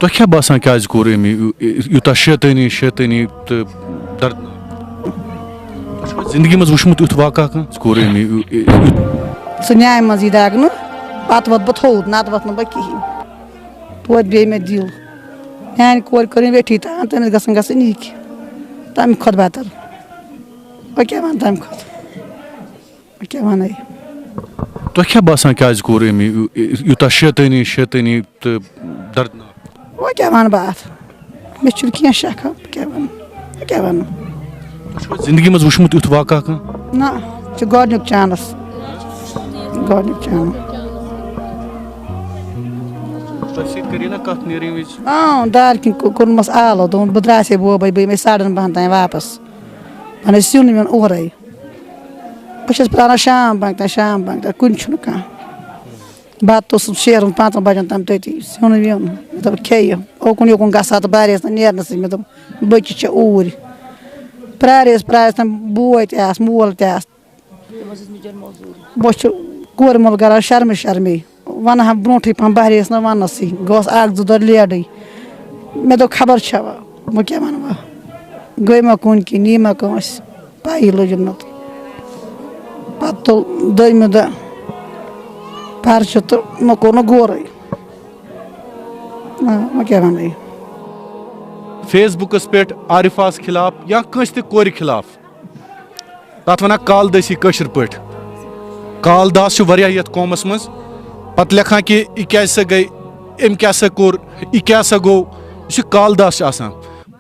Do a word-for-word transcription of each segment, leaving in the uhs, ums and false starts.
تۄہہِ کیٛاہ باسان، کیٛازِ کوٚر أمۍ یہِ، یوٗتاہ شیطٲنی، شیطٲنی تہٕ دردناک؟ تۄہہِ چھُوا زندگی منٛز وٕچھمُت یُتھ واقعہ کانٛہہ؟ ژٕ کوٚر أمۍ یہِ، یہِ، یہِ، یہِ۔ سُہ نیٛامہِ منٛز یی دَگ نہٕ، پَتہٕ وۄتھٕ بہٕ تھوٚد، نَتہٕ وۄتھٕ نہٕ بہٕ کِہیٖنۍ۔ توتہِ بیٚیہِ مےٚ دِل۔ میٛانہِ کورِ کٔر أمۍ ویٚٹھی تان، تٔمِس گژھن گژھٕنۍ یِکۍ۔ تَمہِ کھۄتہٕ بَتَر۔ بہٕ کیٛاہ وَنہٕ تَمہِ کھۄتہٕ؟ بہٕ کیٛاہ وَنَے؟ تۄہہِ کیٛاہ باسان، کیٛازِ کوٚر أمۍ یہِ، یہِ، یوٗتاہ شیطٲنی، شیطٲنی تہٕ دردناک؟ وۄنۍ کیٛاہ وَنہٕ بہٕ اَتھ؟ مےٚ چھُنہٕ کینٛہہ شک، بہٕ کیٛاہ وَنہٕ؟ بہٕ کیٛاہ وَنہٕ؟ تۄہہِ چھُوا زندگی منٛز وٕچھمُت یُتھ واقعہ کانٛہہ؟ نہ، یہِ چھُ گۄڈٕنیُک چانس۔ گۄڈٕنیُک چانس۔ تۄہہِ سۭتۍ کٔر یہِ نا کَتھ نیرٕنۍ وِزِ؟ اۭں، دارِ کِنۍ کو-، کوٚرمَس آلو، دوٚپُن، "بہٕ درٛایسے بوبَے، بہٕ یِمَے ساڑَن بَہَن تام واپَس۔" وۄنۍ ٲسۍ سیُن ویُن اورَے۔ بہٕ چھَس پرٛاران شام بانٛگ تام، شام بانٛگ تام، کُنہِ چھُنہٕ کانٛہہ۔ بَتہٕ اوسُم شیرُن پانٛژَن بَجَن تام تٔتی، سیُن ویُن۔ مےٚ دوٚپ، کھیٚیہِ۔ اوکُن یوکُن گژھٕ ہا تہٕ بہٕ ہارے یَس نہٕ نیرنَسٕے۔ مےٚ دوٚپ، بٔچی چھےٚ اوٗرۍ۔ پرٛاریس، پرٛاریس تام بوے تہِ آس، مول تہِ آس۔ بہٕ چھُ کورِ مول گَران شرمہِ شرمہِ۔ وَنہٕ ہا برونٛٹھٕے پَہَم، بہٕ ہارے یَس نہٕ وَننَسٕے۔ گوٚوس اَکھ زٕ دۄہ لیٹٕے۔ مےٚ دوٚپ، خبر چھَوا، وۄنۍ کیٛاہ وَنہٕ بہٕ؟ گٔے ما کُن کِنہٕ یی ما کٲنٛسہِ؟ پَیی لٔجِم نہٕ تہٕ۔ پَتہٕ تُل دوٚیمہِ دۄہ پَرچہِ تہٕ مےٚ کوٚر نہٕ غورٕے۔ آ، وۄنۍ کیٛاہ وَنہٕ؟ فیس بُکَس پٮ۪ٹھ عارفاہَس خلاف یا کٲنٛسہِ تہِ کورِ خلاف، تَتھ وَنان کال دٲسی کٲشِر پٲٹھۍ۔ کال داس چھُ واریاہ یَتھ قومَس منٛز۔ پَتہٕ لیکھان کہِ یہِ کیٛازِ سا گٔے، أمۍ کیٛاہ سا کوٚر، یہِ کیٛاہ سا گوٚو، یہِ چھُ کال داس چھُ آسان۔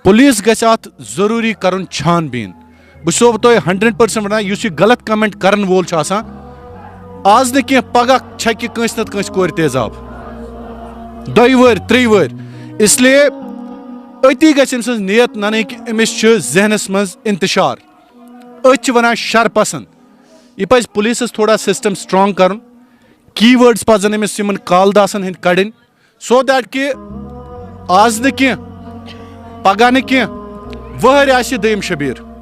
پُلیٖس گژھِ اَتھ ضروٗری کَرُن چھان بیٖن۔ بہٕ چھُسو تۄہہِ ہنڈریڈ پٔرسنٹ وَنان، یُس یہِ غلط کمنٹ کرن وول چھُ آسان، آز نہٕ کینٛہہ، پگاہ چھکہِ کٲنٛسہِ نتہٕ کٲنٛسہِ کورِ تیزاب۔ دۄیہِ وٕہٕرۍ، ترٛیٚیہِ وٕہٕرۍ۔ اس لیے أتی گژھِ أمۍ سٕنٛز نیت ننٕنۍ کہِ أمِس چھُ ذہنس منٛز انتشار۔ أتھۍ چھِ وَنان شر پسند۔ یہِ پزِ پُلیٖسس تھوڑا سسٹم سٹرانگ کرُن۔ کی وٲڈس پزن أمِس یِمن کال داسن ہٕنٛدۍ کڑٕنۍ۔ سو دیٹ کہِ آز نہٕ کینٛہہ، پگاہ نہٕ کینٛہہ، وٕہٕرۍ آسہِ دوٚیِم شبیٖر۔